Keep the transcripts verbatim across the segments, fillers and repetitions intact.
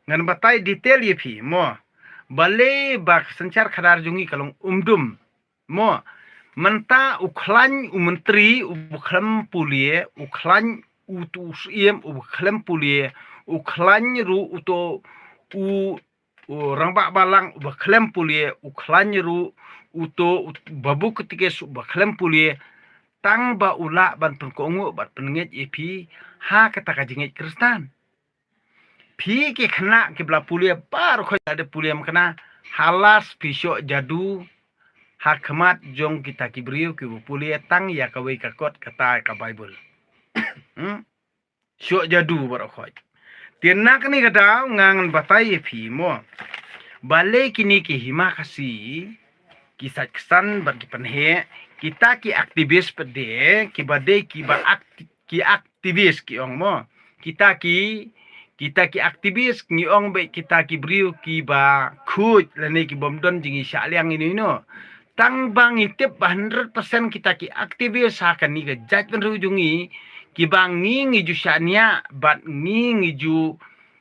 Ngan batai detail ïa phi mo. Balei ba ka synshar khadar jong ngi ka long umdum mo. Mynta u khlaiñ u myntri u ba khlem pule, u khlaiñ u tu u siem u ba khlem pule, u khlaiñ ruh u to u u rangbah balang u ba khlem pule, u khlaiñ ruh u to u babu ketikes u ba khlem pule, tang ba u lah ban pynkohnguh bad pynngeit ïa phi ha kata ka jingngeit Khristan. Phi ki khynnah ki ba la pule baroh khoit la dep pule ym kena, halas phi shoh jadu ha khmat jong kita ki briew ki ba pule tang ïa kawei ka kot kata ka Bible. Hmm? Shoh jadu baroh khoit. Te na kane ka daw nga ngan batai ïa phi mo. Balei kine ki hima Khasi ki sait ksan bad ki pynheh, kita ki activist pat de ki ba dei ki ba act, ki activist ki ong mo. Kita ki, kita ki activist ngi ong ba kita ki briew ki ba khuid lane ki bym don jingïashah liang ino ino. Tang ba ngi tip ba hundred percent kita ki activist ha kane ka jaitbynriew jong ngi ki ba ngi ngi ju shaniah bad ngi ngi ju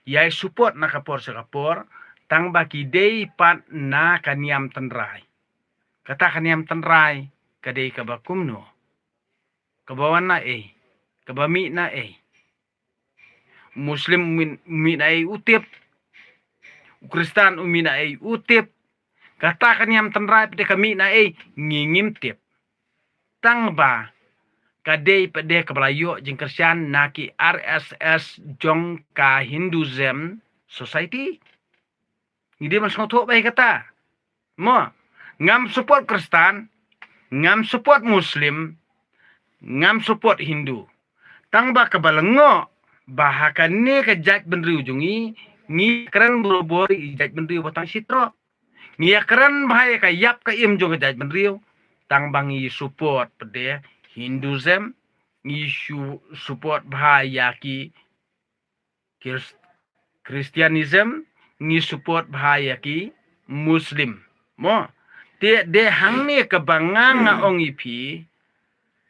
ïai support na ka por sha ka por, tang ba ki dei pat na ka niam tynrai. Kata ka niam tynrai ka dei ka ba kumno? Ka ba wan na ei? Ka ba mih na ei? Muslim u mih, u mih na ei u tip. U Khristan u mih na ei u tip. Kata ka niam tynrai pat de ka mih na ei ngi ngim tip. Tang ba ka dei pat de ka ba la ïoh jingkyrshan na ki R S S jong ka Hinduism Society. Ngi dei ban sngewthuh ba ïa kata. Mo, ngam support Khristan, ngam support Muslim, ngam support Hindu. Tang ba ka ba lyngngoh ba ha kane ka jaitbynriew jong ngi, ngi kren barabor ïa jaitbynriew ba tang shi trok. Ngi ïa kren bha ïa ka ïap ka im jong ka jaitbynriew, tang ba ngi support pat de Hinduism, ngi su-, support bha ïa ki Chris-, Christianism, ngi support bha ïa ki Muslim. Mo, te de hangne ka ba nga nga ong ïa phi,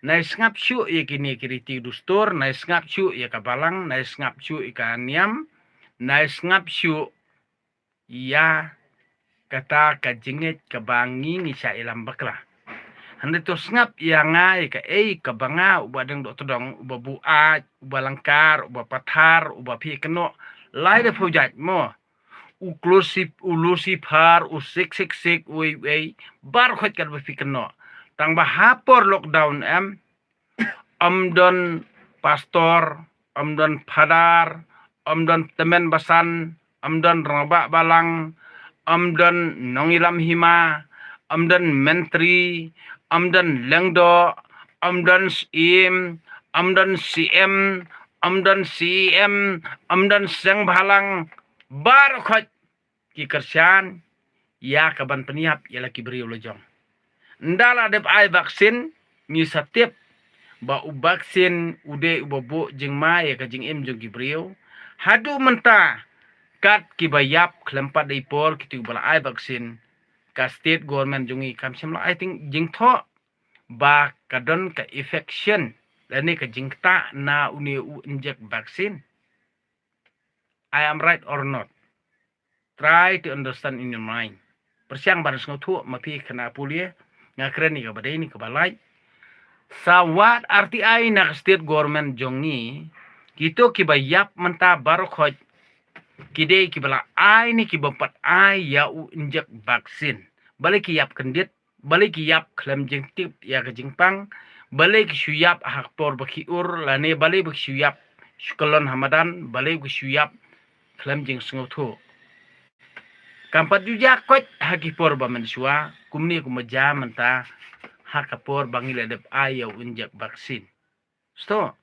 nai sngap shuh ïa kine ki riti dustur, nai sngap shuh ïa ka balang, nai sngap shuh ïa ka niam, nai sngap shuh ïa kata ka jingngeit ka ba ngi ngi shah ïalam bakla. Hynrei to sngap ïa nga ïa kaei ka ba nga u ba dang doh tdong, u ba buaid, u ba lyngkar, u ba pathar, u ba phi kynnoh lai da phew jait mo. U Klosip-, u Lucifer, u six six six, u ei u ei, baroh khoit kat ba phi kynnoh. Tang ba ha por lockdown em, ym don pastor, ym don phadar, ym don tymmen basan, ym don rangbah balang, ym don nongïalam hima, ym don myntri, ym don lyngdoh, ym don syiem, ym don C M, ym don C E M, ym don seng bhalang, baroh khoit ki kyrshan ïa ka ban pynïap ïa la ki briew la jong. Ynda la dep ai vaccine, ngi sa tip ba u vaccine u dei u ba buh jingma ïa ka jingim jong ki briew. Haduh mynta, kat ki ba ïap khlem pat dei por kito ki ba la ai vaccine, ka state government jong ngi kam shym la ai ting jingthoh ba ka don ka effection lane ka jingktah na une u injek vaccine. I am right or not? Try to understand in your mind. Pyrshang ban sngewthuh ma phi khynnah pule, nga kren ïa ka ba dei ne ka ba lait. Sa wad R T I na ka state government jong ngi, kito ki ba ïap mynta baroh khoit ki dei ki ba la ai ne ki bym pat ai ïa u injek vaccine. Balei ki ïap kyndit, balei ki ïap khlem jingtip ïa ka jingpang, balei ki shu ïap ha ka por ba ki ur, lane balei ba ki shu ïap shu kyllon ha madan, balei ba ki shu ïap khlem jingsngewthuh. Kam pat ju jia koit ha ki por ba mynshuwa, kumne kumba jia mynta ha ka por ba ngi la dep ai ïa u injek vaccine. Sto.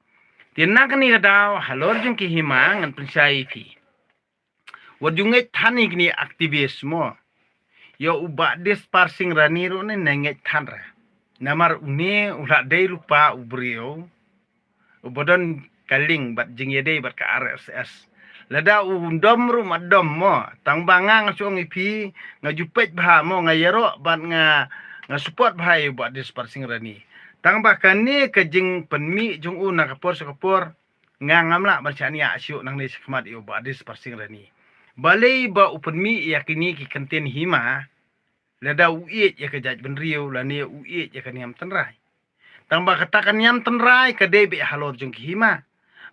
Te na kane ka daw, halor jong ki hima ngan pynshai ïa phi. Wat ju ngeit than ïa kine activist mo. Ïa u Bah Dispar Singh Rani ruh ne, ne ngeit than ra. Namar une u la dei lypa u briew u ba don ka link bad jingïadei bad ka R S S. Lada u dom ruh ma dom mo. Tang ba nga nga shu ong ïa phi, nga ju peit bha mo, nga ïaroh bad nga, nga support bha ïa u Bah Dispar Singh Rani. Tang ba kane ka jingpynmih jong u na ka por sha ka por, nga ngam lah ban shaniah shuh nangne shakhmat ïa u Bah Dispar Singh Rani. Balei ba u pynmih ïa kine ki kyntien hima, lada u ïeit ïa ka jaitbynriew lane u ïeit ïa ka niam tynrai. Tang ba kata ka niam tynrai ka dei beit halor jong ki hima.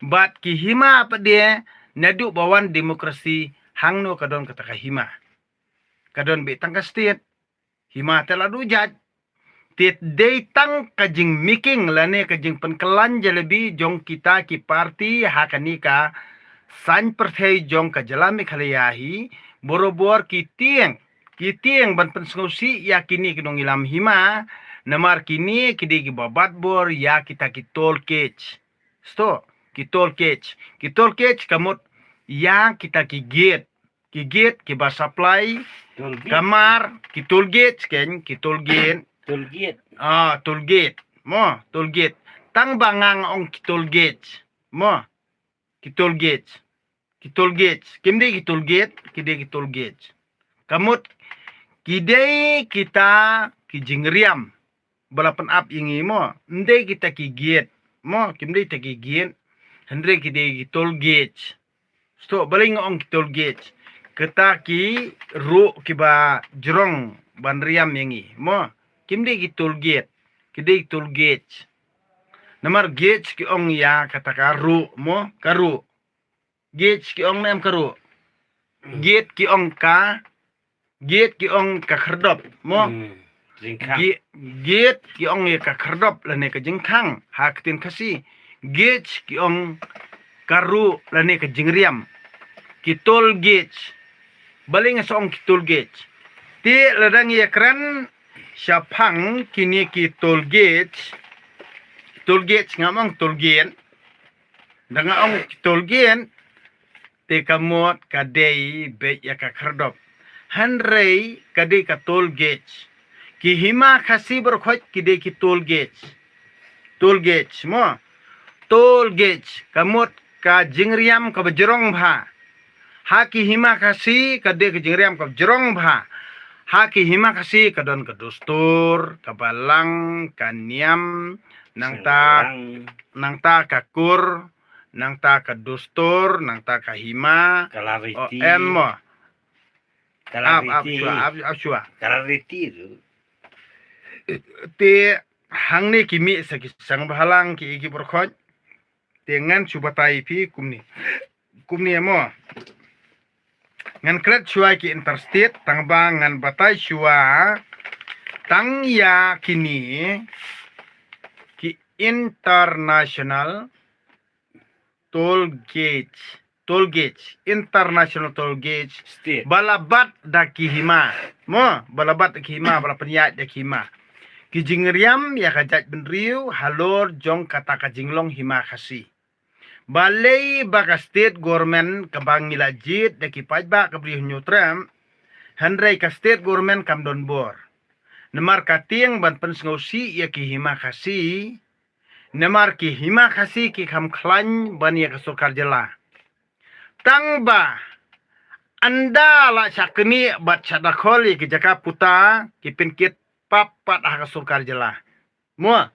Bad ki hima pat de, naduh ba wan demokrasi hangno ka don kata ka hima. Ka don beit tang ka state. Hima te la duh jait. Te dei tang ka jingmaking lane ka jingpynkylla jalebi jong kita ki parti ha kane ka saiñ pyrthei jong ka jylla Meghalaya hi, borobor ki tieng, ki tieng ban pynsngewsih ïa kine ki nongïalam hima, namar kine ki dei kiba bat bor ïa kita ki toll gate. Sto, ki toll gate. Ki toll gate ka mut ïa kita ki gate. Ki gate kiba supply, toll gate, kamar, ki toll gate, ken, ki toll gate. Toll gate. Ah, toll gate. Mo, toll gate. Tang ba nga ong ki toll gate. Mo, ki toll gate. Ki toll gate. Kim dei ki toll gate, ki dei ki toll gate. Ka mut, ki dei kita ki jingriam ba la pynap ïa ngi mo. Ym dei kita ki gate. Mo, kim dei kita ki gate. Hynrei ki dei ki toll gate. Sto, balei nga ong ki toll gate. Kita ki ruh kiba jrong ban riam ïa ngi. Mo, kim dei ki toll gate. Ki dei ki toll gate. Namar gate ki ong ïa kata ka ruh mo, ka ruh. Gate ki ong ne em ka ruh. Gate ki ong ka, gate ki ong ka khyrdop mo. Hmm. Jingkhang. Gate, gate ki ong ïa ka khyrdop lane ka jingkhang ha ka ktien Khasi. Gate ki ong ka ruh lane ka jingriam. Ki toll gate. Balei nga sa ong ki toll gate. Te lada ngi ïakren shaphang kine ki toll gate. Toll gate, ngam ong toll gate. Da nga ong ki toll gate, te ka mut ka dei beit ïa ka khyrdop. Hynrei ka dei ka toll gate. Ki hima Khasi baroh khoit ki dei ki toll gate. Toll gate mo. Toll gate ka mut ka jingriam kaba jrong bha. Ha ki hima Khasi ka dei ka jingriam kaba jrong bha. Ha ki hima Khasi ka don ka dustur, ka balang, ka niam, nangta, nangta ka kur, nangta ka dustur, nangta ka hima. Ka la riti. O em mo. Ka la riti. Ap, ap shuwa, ap, ap shuwa. Ka la riti tu. Te hangne ki mih sa ki seng bhalang ki, ki baroh khoit. Te ngan shu batai phi kumne. Kumne mo. Ngan klet shuwa ki interstate, tang ba ngan batai shuwa tang ïa kine ki international toll gate, toll gate, international toll gate. State. Ba la bat da ki hima. Mo, ba la bat da ki hima, ba la pynïaid da ki hima. Ki jingriam ïa ka jaitbynriew halor jong kata ka jinglong hima Khasi. Balei ba ka state government kaba ngi la jied da ki paidbah ka Bri Hynñiewtrep, hynrei ka state government kam don bor. Namar ka tieng ban pynsngewsih ïa ki hima Khasi, namar ki hima Khasi ki kham khlaiñ ban ïa ka sorkar jylla. Tang ba ynda la shah knieh bad shah dkhol ïa ki jaka puta, ki pynkit pap pat ha ka sorkar jylla. Mo,